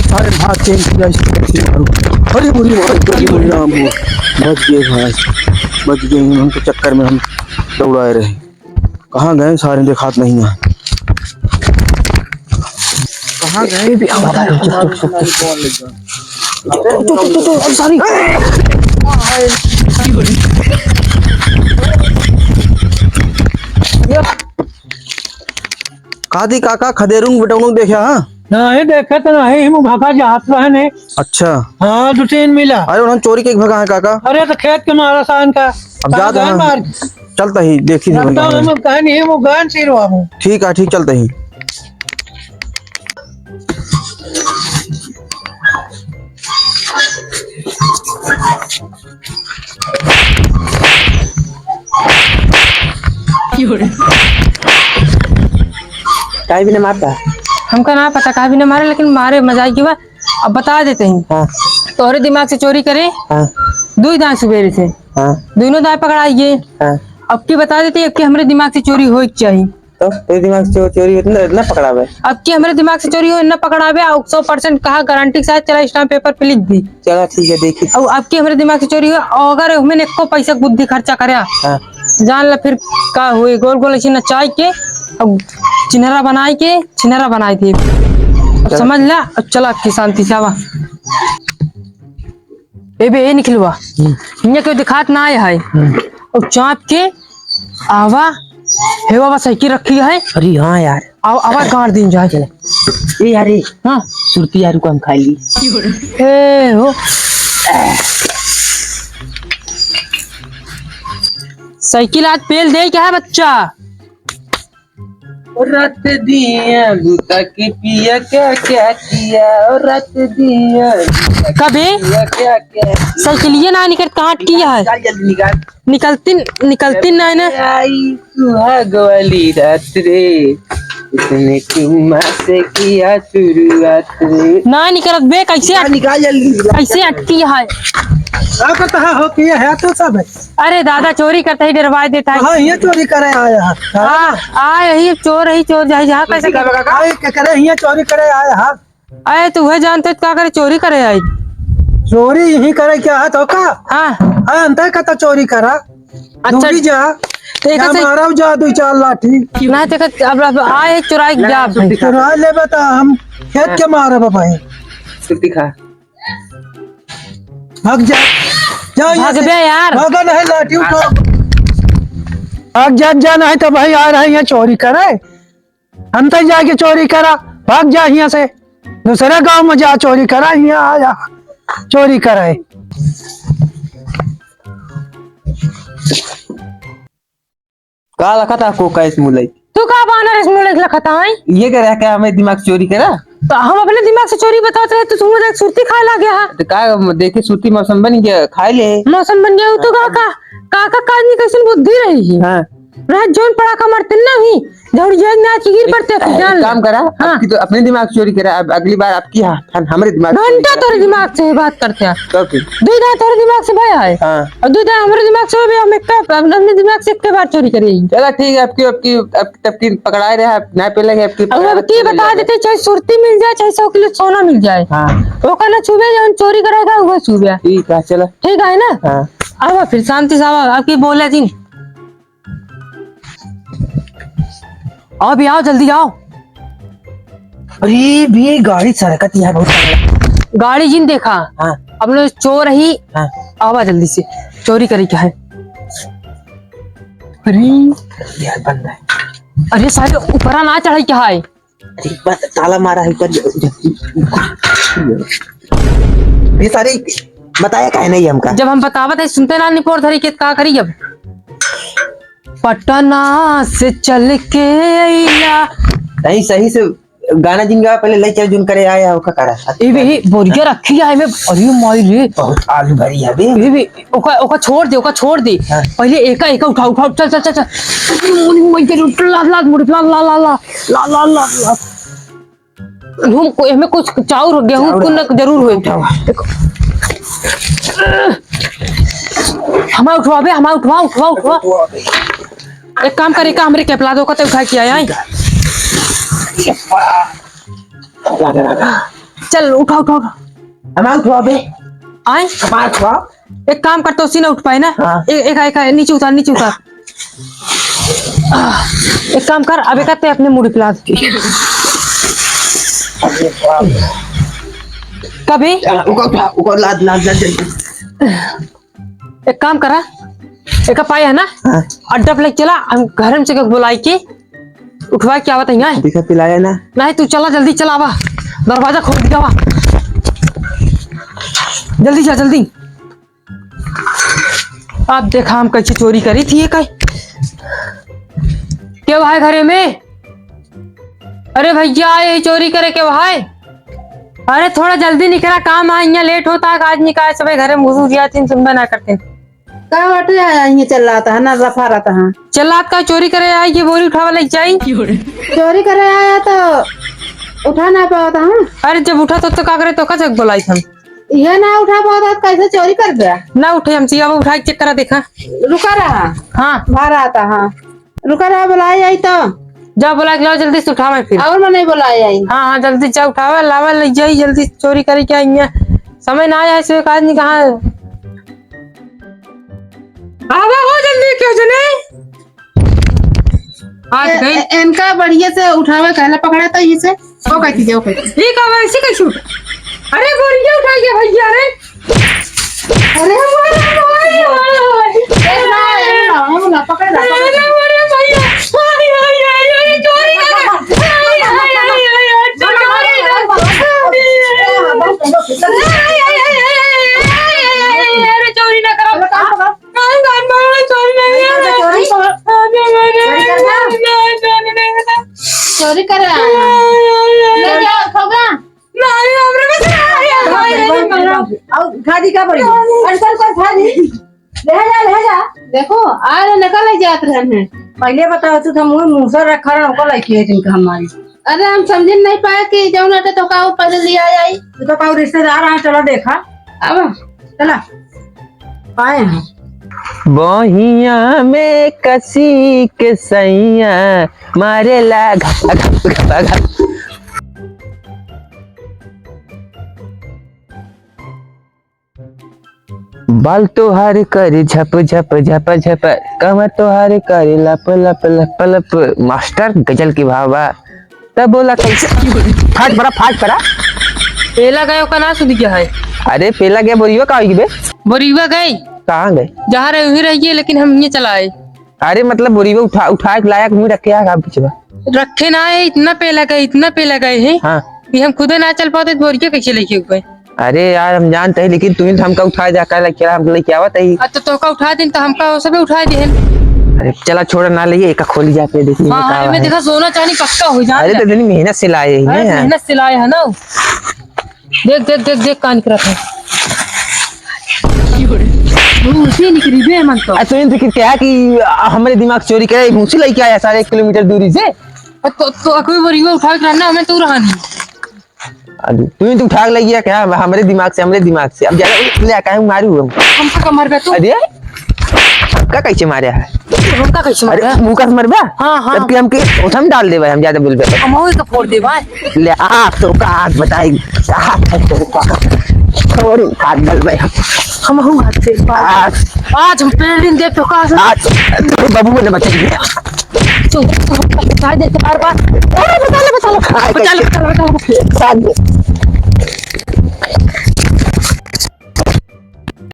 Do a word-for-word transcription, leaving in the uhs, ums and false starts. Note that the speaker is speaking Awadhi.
सारे भाग के इनकी ऐसी तैसी मारू। अरे, मुझे मार, अरे, मुझे राम हो। बच गए भाई, बच गए। उनके चक्कर में हम दौड़ाए रहे। कहाँ गए सारे, देखात नहीं है। कहाँ गए? चुप, चुप, चुप, चुप। चुप, चुप, चुप, चुप, sorry। कादी काका खदेरुंग बेटौनुंग देखा, हाँ? नहीं देखे तो नहीं, हम भगा जात रहे ने। अच्छा। हाँ, दो तीन मिला। अरे, उन्होंने चोरी के भगा है काका? अरे, तो खेत के मारा सान का। अब जात हैं। मार। चलता ही, देखी थी लगता बंदा। हम कहा नहीं, वो गान सिर बाबू। ठीक है, ठीक, चलता ही। काहे भी ना मारता? हमका ना पता काहे भी ना मारे, लेकिन मारे मजा आई बा। अब बता देते हैं। हाँ। तोहरे दिमाग से चोरी करे। हाँ। दुई दाएं सुबेरे से। हाँ। दोनों दाएं पकड़ाइए। हाँ। अब की बता देते हैं, अब की हमरे दिमाग से चोरी होए के चाहिए। तो तेरे दिमाग से चो-, चोरी होत ना, ना पकड़ावे। अब की हमरे दिमाग से चोरी हो, ना पकड़ावे, और सौ percent कहा गारंटी के साथ, चला stamp paper पे लिख दी। चला ठीक है, देखी। और अब की हमरे दिमाग से चोरी हो, और अगर उसमें एको पैसा बुद्धि खर्चा करे, हाँ। जान ला फिर का हुई, गोल गोल ऐसे नचाई के, और चिन्हरा बनाई के, चिन्हरा बनाई दे। अब चला। समझ ला, अब चला अब की शांति से आवा। ए बे, ए निकलवा। हम्म। हियाँ केहू दिखात ना आए है। हम्म। और चाप के आवा, हे बाबा, साइकिल रखी है। अरे हाँ यार। आवा, आवा, गाड़ दिन जाए। चले। ए यार, ए। हाँ। सुरती यार को हम खा ली। ए हो। साइकिल आज पेल दे क्या है बच्चा? और रात दिया बुता के पिया क्या क्या किया, और रात दिया बुता के कबे? पिया क्या क्या किया। साइकिलिया ना निकल, कहाँ अटकी है? निकाल, जल्दी निकाल। निकलती, निकलती ना है ना। आई सुहाग वाली रात रे, इसने चुम्मा से किया शुरुआत रे। ना निकलत बे, कैसे निकाल, अट-, निकाल जल्दी निकाल। कैसे अटकी है? का पता हो कि ये है तो सब है। अरे दादा, चोरी करते ही डरवाए देता है। हाँ, ये चोरी करे आया है। हाँ, आ, यही चोर, यही चोर, जाए जहाँ कैसे चोरी करे? करे, हियाँ चोरी करे आया है। अरे, तू है जानते तो का करे, चोरी करे आई? चोरी यही करे क्या है तो का? हाँ। हाँ, अंतर का तो चोरी करा। अच्छा। दूरी जा। तो एक या से मारब जा दो चार लाठी। ना, तो एक अब, अब आए चुराई जा भाई। चुरा लेबे तो हम खेत के मारब भाई। छुट्टी खा। भाग जा। जा यहाँ भाग से। बे यार। भागा नहीं, लाठी उठा। भाग जा, जा नहीं तो भाई आ रहे हैं चोरी करे। हम तो जाके चोरी करा। भाग जा यहाँ से। दूसरे गांव में जा चोरी करा, यहाँ आ जा चोरी करे। का लखत हा कोका इस मुलई? तू का बानर इस मुलई लखत हा? ये कह रहा क्या हमें दिमाग चोरी करा? तो हम अपने दिमाग से चोरी बतावत रहे, तो तू मुझे सुरती खाए लाग गया है। तो का देखे सुरती मौसम बन गया, खाए ले। मौसम बन गया, तू का, का, का, का आदमी कैसन बुद्धि रही है? हाँ। रात जौन पड़ाका मारते ना ही, झौड़ी जाए ना कि गिर पड़ते, एक, जान एक ले। काम करा, हाँ। अब की तो अपने दिमाग चोरी करा, अब अगली बार आपकी हा-, हम-, हमरे दिमाग चोरी घंटा करा। तोरे दिमाग से बात करते हैं। तो फिर? दो दांत तोरे दिमाग से भया है। हाँ। और दो दांत हमरे दिमाग से हो गया, हम एक का, अपने दिमाग से एक के बार चोरी करिए। चला ठीक है, आपकी, आपकी, आपकी, आपकी पकड़ाए रहे, आप ना पे लगे, आपकी अब पकड़ा अब की बता देते, चाहे सुरती मिल जाए, चाहे सौ किलो सोना मिल जाए। हाँ। ओका ना छुबे, जौन चोरी करेगा, वो छुबे। ठीक है, चला। ठीक है ना? हाँ। अब फिर शांति से आवा, आपकी बोले दिन। आओ भी आओ, जल्दी आओ। अरे भी गाड़ी सड़कत यार, बहुत सारा। गाड़ी जिन देखा। हाँ। अब लोग चोर ही। हाँ। आवा जल्दी से, चोरी करे क्या है? अरे यार, बंद है। अरे सारे ऊपरा ना चढ़ाई क्या है? अरे, बस ताला मारा है ऊपर। ये सारे बताया काहे नहीं हमका? जब हम बतावत है, सुनते ना, निपोर धरी के का करी अब? पटना से चल के अइला। नहीं, सही से गाना जिन गा, पहले लई चल जुन करे आया हो का करा। ए बे, बोरिया रखी है में, अरे माई रे। बहुत आलू भरी है बे। ए बे, ओका, ओका छोड़ दे, ओका छोड़ दे। हाँ। पहले एका, एका उठा, उठा, चल, चल, चल, चल। मुड़ी मुड़ी के उठ, लात, लात, मुड़ी, लात, लात, लात, लात। घूम को, एमे कुछ चाउर, गेहूं, चाउर कुन जरूर होई। उठाओ। देखो। हमार उठवा बे, हमार उठवा, उठवा, उठवा। उठवा बे। एक काम करे, का हमरे केपला दो, कते उठा के आया है। ठीक है। राधा, राधा। चल, उठा, उठा, उठा। हमार उठवा बे। आए? हमार उठवा। एक काम कर, तो उसी ना उठ पाए ना। हाँ। ए-, एक, एक, नीचे उतार, नीचे उतार। आह, एक काम कर, अब एक ते अपने मुड़ी पिला दे। अरे बाप। कभी? हाँ, उको उठा, उको लाद, लाद, लाद, जल्दी। एक काम करा, एक पाए है ना, हाँ। अड्डा पे लेके चला, हम घर में से बुलाई के उठवा के आवत है यहाँ। देखा, पिलाया ना। नहीं, तू चला, जल्दी चला, आवा, दरवाजा खोल दिया, आवा, जल्दी जा, जल्दी। अब देखा, हम कैसे चोरी करी थी ये कई। के भाई घरे में? अरे भैया, आए ही चोरी करे के भाई। अरे थोड़ा जल्दी निकला, काम है, यहाँ लेट होता है, आज निकाय सबे घरे में घुसुस जाती, सुनबे ना करते। का बाटे आया, यहाँ चल रहा था ना, रफा रहा था। चल रहा था, चोरी करे आई, ये बोरी उठावा ले जाई। चोरी करे आया तो उठा ना पावा था। अरे जब उठा तो, तो का करे, तो का जग बोलाई हम। ये ना उठा पावा था, कैसे चोरी कर गया? ना उठे हमसे, अब उठा के चेक करा देखा। रुका रहा। हाँ। बाहर आता, हाँ। रुका रहा, बुलाए आई तो। जा बुला के लाओ जल्दी से, उठावे फिर। और मैं नहीं बुलाए आई। हाँ, हाँ, जल्दी जा उठावे, लावे, ले जाई जल्दी, चोरी करे क्या इहाँ? समय ना आया, इसमें एक आदमी कहाँ है? आवा हो जल्दी, क्यों जने? आज ए-, गई। ए-, इनका बढ़िया से उठावे, कहला पकड़ा था इसे। ओ कहती जाओ, कहती। ये का वैसे कैसे उठा? अरे बोरिया उठा गया भैया रे। अरे, अरे, अरे, अरे, अरे, अरे, अरे, अरे, पकड़ ला, पकड़ ला। अरे, अरे, भैया। अरे, अरे, अरे, अरे, चोरी ना कर। अरे, अरे, अरे, अरे, चोरी ना कर। अरे, चोरी ना कर। अरे, चोरी ना कर। अरे, अरे, अरे, चोरी ना कर। चोरी कर। चोरी कर। ले जाओ, खबर। नहीं, हमरे में से नहीं, नहीं, नहीं, नहीं, नहीं। और उठा दी का बड़ी? अरे, चल, चल, उठा दी। ले जा, ले जा। देखो, आ रहे, निकल ही जात रहे हैं। पहले बताओ तो, हम मुँह, मुँह से रखा रहे, हमको लड़की है जिनका हमारी। अरे, हम समझ नहीं पाए कि जौन हटे तो का वो पहले लिया जाई। तो का वो रिश्तेदार आए, चलो देखा। अब चला, आए हैं। बहिया में कसी के सैया मारेला घप, घप, घप, घप। बाल तोहार करे झप, झप, झप, झप, कमर तोहार करे लप, लप, लप, लप। मास्टर, गजल के भाव बा। तब बोला कैसे? फाट पड़ा, फाट पड़ा। पेला गए, ओका ना सुन गया है। अरे, पेला गए, बोरियो का होई बे? बोरियो गए। कहाँ गए? जहाँ रहे, वहीं रहिए, लेकिन हम ये चला आए। अरे, मतलब, बोरियो उठा, उठा के लाया, घूम रखे, आ, का पीछे बा? रखे ना है, इतना पेला गए, इतना पेला गए है हाँ। कि हम खुदे ना चल पाते, तो बोरियो कैसे लेके गए? अरे यार, हम जानते हैं, लेकिन तू ही तो हमका उठाए जा, का लेके, हम लेके आवत है। अच्छा, तो का उठा दिन, तो हमका वो सबे उठा दे। अरे चला, छोड़ ना, ले एका खोली जाके देखी हाँ, में का हाँ, है। देखा, सोना चांदी पक्का हो जाए। अरे तो इतनी मेहनत से लाए हैं अरे, यार। मेहनत से लाए है ना। देख, देख, देख, देख, कान करत है। मुंह से निकली बे मन तो। अच्छा, तू ही तो क्या कि हमरे दिमाग चोरी करे, मुंह से लेके आया सारे एक किलोमीटर दूरी से। तो, तो कोई बोरियो उठा के रहना, हमें तू रहा नहीं। अरे, तू ही तो उठा के लइया क्या? हमरे दिमाग से, हमरे दिमाग से। अब ज्यादा ले आ, काहे मारू हम? हमका का मरबे तू? अरे, हमका कैसे मारे है? हमका कैसे अरे, मारे? मुंह का से मरबे? हाँ, हाँ। जबकि हमके ओठम डाल देबे, हम ज्यादा बोलबे तो। हम वही का फोड़ देबे। ले, आ, तो का आज बताई। आ, तो का। थोड़ी हाथ डाल भाई। हम हूँ हाथ से। आज। आज हम पेड़ दिन देख तो का से? आज, तो बाबू ने बताई। तो, तो, तो, बता दे चार बार। अरे, बता ले, बता ले। आ, बता ले, बता ले, बता ले। बता दे।